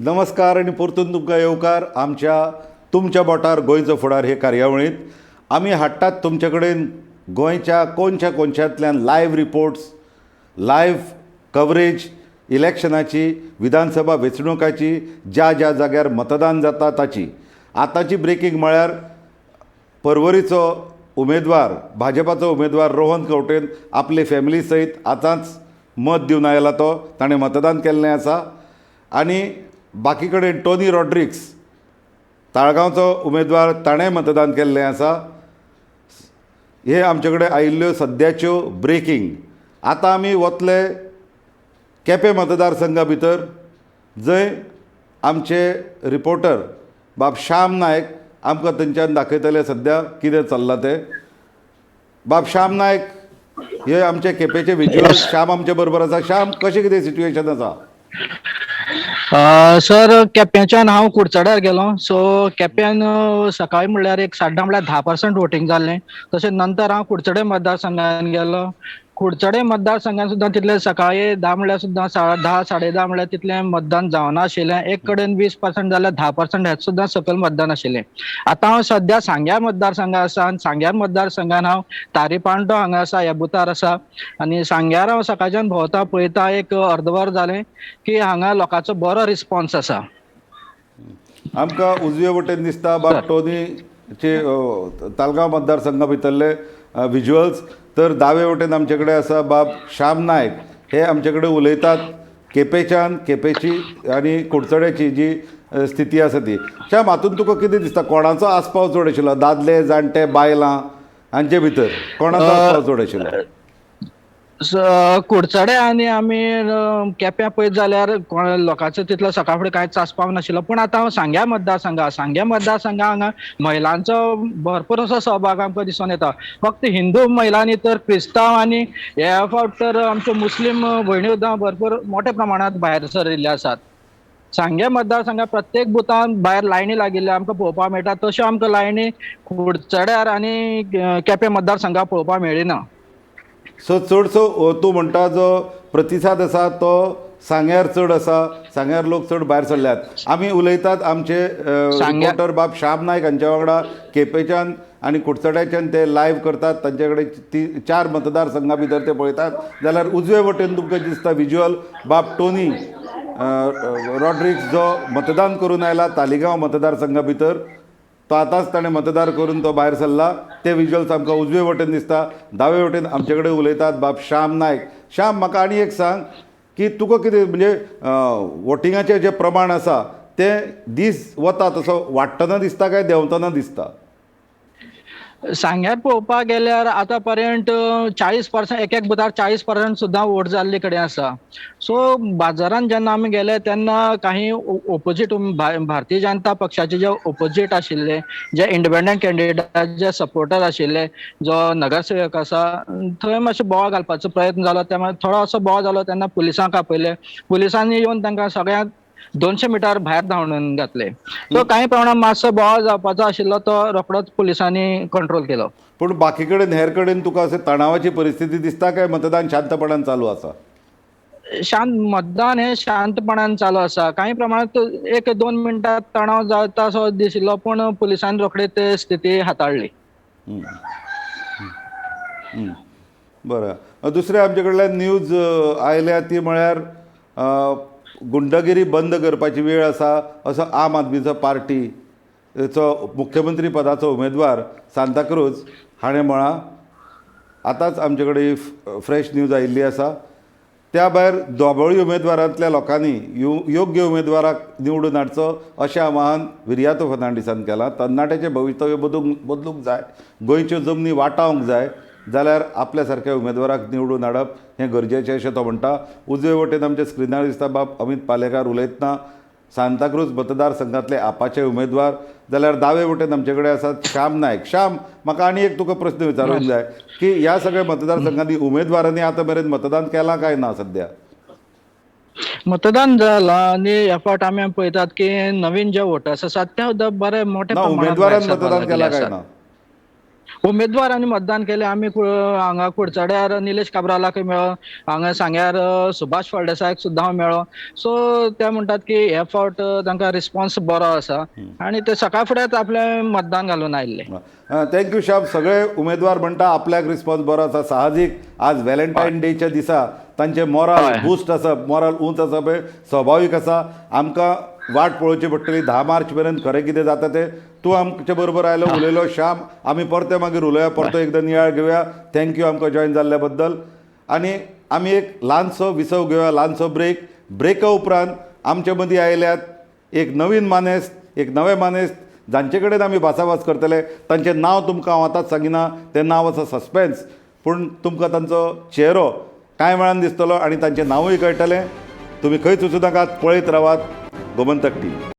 नमस्कार आनी परतून तुमकां येवकार आमच्या तुमच्या बोटार गोंयचो फुडार हे कार्यावळींत. आमी हाडटात तुमचे कडेन गोंयच्या कोनशा कोनशांतल्यान लायव्ह रिपोर्ट्स, लायव्ह कवरेज इलेक्शनाची, विधानसभा वेंचणुकाची, ज्या ज्या जाग्यार मतदान जाता ताची. आतांची ब्रेकींग म्हळ्यार पर्वरीचो उमेदवार, भाजपाचो उमेदवार रोहन खंवटेन आपले फॅमिली सयत आतांच मत दिवन आयला. तो ताणें मतदान केल्लें आसा. आनी बाकी कडेन टोनी रॉड्रिक्स ताळगांवचो उमेदवार, ताणें मतदान केल्लें आसा. हे आमचे कडेन आयिल्ल्यो सद्याच्यो ब्रेकींग. आतां आमी वतले केपें मतदारसंघा भितर, जंय आमचे रिपोर्टर बाब श्याम नायक आमकां थंयच्यान दाखयतले सद्या कितें चल्लां तें. बाब श्याम नायक, हे आमचे केपेंचे विज्युअल. श्याम आमचे बरोबर आसा. श्याम, कशें कितें सिट्युएशन आसा? सर, केप्याच्यान हांव कुडचड्यार गेलो. सो केप्यान सकाळी म्हणल्यार एक 10:30 म्हणल्यार 10% वोटींग जाल्लें. तशें नंतर हांव कुडचडे मतदारसंघान गेलो. कुडचडे मतदारसंघान सुद्दां तितलें सकाळी 10 म्हणल्यार सुद्दां 10 10:30 म्हणल्यार तितलें मतदान जावनाशिल्लें. एक कडेन 20% जाल्यार 10% हेच सुद्दां सकयल मतदान आशिल्लें. आतां हांव सद्या सांग्या मतदारसंघा आसा आनी सांग्यार मतदारसंघान हांव तारीपांटो हांगा आसा, ह्या बुथार आसा. आनी सांग्यार हांव सकाळच्यान भोंवता पळयता, एक अर्दवर जालें की हांगा लोकांचो बरो रिस्पॉन्स आसा. आमकां उजवे वटेन दिसता बाब टोनीचे तालगांव मतदारसंघा भितरले विज्युअल्स, तर दावे वटेन आमचे कडेन आसा बाब श्याम नायक. हे आमचे कडेन उलयतात केपेंच्यान, केपेंची आनी कुडचड्याची जी स्थिती आसा ती. श्याम, हातून तुका कितें दिसता, कोणाचो आस्पाव चड आशिल्लो? दादले, जाणटे, बायलां हांचे भितर कोणाचो आस्पाव चड आशिल्लो? कुडचडे आनी आमी केप्यां पळयत जाल्यार लोकांचो तितलो सकाळ फुडें कांयच आस्पाव नाशिल्लो. पूण आतां हांव सांग्या मतदारसंघा, सांग्या मतदारसंघा हांगा महिलांचो भरपूर असो सहभाग आमकां दिसून येता. फक्त हिंदू महिलांनी तर क्रिस्तांव आनी हे फावट तर आमच्यो मुस्लीम भयणी सुद्दां भरपूर मोठ्या प्रमाणांत भायर सरिल्ले आसात. सांग्या मतदारसंघात प्रत्येक बुथान भायर लायनी लागिल्ल्यो आमकां पळोवपाक मेळटा. तश्यो आमकां लायनी कुडचड्यार आनी केपें मतदारसंघात पळोवपाक मेळ्ळी ना. सो चडसो तूं म्हणटा जो प्रतिसाद आसा तो सांग्यार चड आसा, सांग्यार लोक चड भायर सरल्यात. आमी उलयतात आमचे रिपोर्टर बाब श्याम नायक हांच्या वांगडा. केपेंच्यान आनी कुडचड्याच्यान ते लायव्ह करतात. तांचे कडेन ती 4 मतदारसंघा भितर ते पळयतात. जाल्यार उजवे वटेन तुमकां दिसता विज्युअल बाब टोनी रॉड्रिक्स जो मतदान करून आयला तालिगांव मतदारसंघा भितर, तो आतांच ताणें मतदान करून तो भायर सरला. ते विज्युअल्स आमकां उजवे वटेन दिसता. दावे वटेन आमचे कडेन उलयतात बाब श्याम नायक. श्याम, म्हाका आनी एक सांग की तुका कितें म्हणजे वोटिंगाचें जें प्रमाण आसा तें दीस वता तसो वाडटना दिसता काय देंवतना दिसता? सांग्यार पळोवपाक गेल्यार आतां पर्यंत 40%, एक एक बुथार 40% सुद्दां वोट जाल्ले कडेन आसा. सो बाजारान जेन्ना आमी गेले तेन्ना काही ओपोजीट भारतीय जनता पक्षाचे जे ओपोजीट आशिल्ले, जे इंडिपेंडंट कॅन्डिडेटाचे सपोर्टर आशिल्ले, जो नगरसेवक आसा, थंय मातसो बोवाळ घालपाचो प्रयत्न जालो. तेन्ना थोडो असो बोवाळ जालो तेन्ना पुलिसांक आपयले. पुलिसांनी येवन तांकां सगळ्यांक 200 मिटर भायर धांवडून घातले. सो काही प्रमाणात मातसो बोवाळ जावपाचो आशिल्लो तो रोखडोच पुलिसांनी कंट्रोल केलो. पूण बाकी कडेन हेर कडेन तुका अशें तणावाची परिस्थिती दिसता काय मतदान शांतपणान चालू आसा? शांत मतदान हे शांतपणान चालू आसा. काही प्रमाणात 1-2 मिनटां तणाव जाता असो दिशिल्लो, पूण पुलिसांनी रोखडीच ते स्थिती हाताळ्ळी. बरें, दुसरें आमचे कडल्यान न्यूज आयल्या ती म्हळ्यार गुंडगिरी बंद करपाची वेळ आसा असो आम आदमीचो पार्टीचो मुख्यमंत्री पदाचो उमेदवार सांताक्रूज हाणें म्हळां. आतांच आमचे कडेन फ्रेश न्यूज आयिल्ली आसा. त्या भायर दोबोळी उमेदवारांतल्या लोकांनी योग्य उमेदवाराक निवडून हाडचो अशें आवाहन विरियातो फर्नांडीसान केलां. तरणाट्याचें भवितव्य बदलूंक जाय, गोंयच्यो जमनी वाटावंक जाय जाल्यार आपल्या सारक्या उमेदवाराक निवडून हाडप हें गरजेचें अशें तो म्हणटा. उजवे वटेन आमच्या स्क्रिनार दिसता बाब अमीत पालेकार उलयतना, सांताक्रूज मतदारसंघातले आपाचे उमेदवार. जाल्यार दावे वटेन आमचे कडेन आसात श्याम नायक. श्याम, म्हाका आनी एक तुका प्रस्न विचारूंक जाय की ह्या सगळ्या मतदारसंघांनी उमेदवारांनी आतां मेरेन मतदान केलां काय ना? सद्या मतदान जालां आनी ह्या फावट आमी पळयतात की नवीन जे वोटर्स आसात ते सुद्दां बरे मोठ्या प्रमाणात उमेदवारान मतदान केलां काय ना? उमेदवारांनी मतदान केलें. आमी हांगा कुडचड्यार निलेश काब्रालाकय मेळ्ळो, हांगा सांग्यार सुभाष फळदेसायाक सुद्दां हांव मेळ्ळो. सो ते म्हणटात की हे फावट तांकां रिस्पॉन्स बरो आसा आनी ते सकाळ फुडेंच आपलें मतदान घालून आयिल्ले. Thank you Shyam. सगळे उमेदवार म्हणटा आपल्याक रिस्पॉन्स बरो आसा. साहजीक आज व्हॅलेंटायन डेच्या दिसा तांचे मोराल बूस्ट आसा, मोराल उंच आसा पळय, स्वाभावीक आसा. आमकां वाट पळोवची पडटली 10 मार्च मेरेन खरें कितें जाता तें. तूं आमचे बरोबर आयलो, उलयलो श्याम. आमी परते मागीर उलोवया, परतो एकदां नियाळ घेवया. Thank you आमकां जॉयन जाल्ल्या बद्दल. आनी आमी एक ल्हानसो विसव घेवया, ल्हानसो ब्रेक. ब्रेका उपरांत आमचे मदीं आयल्यात एक नवीन मानेस्त, एक नवे मानेस्त जांचे कडेन आमी भासाभास करतले. तांचें नांव तुमकां हांव आतांच सांगिना, तें नांव आसा सस्पेन्स, पूण तुमकां तांचो चेहरो कांय वेळान दिसतलो आनी तांचें नांवूय कळटलें. तुमी खंयच वचूं नाकात, पळयत रावात गोमंतक टीव्ही.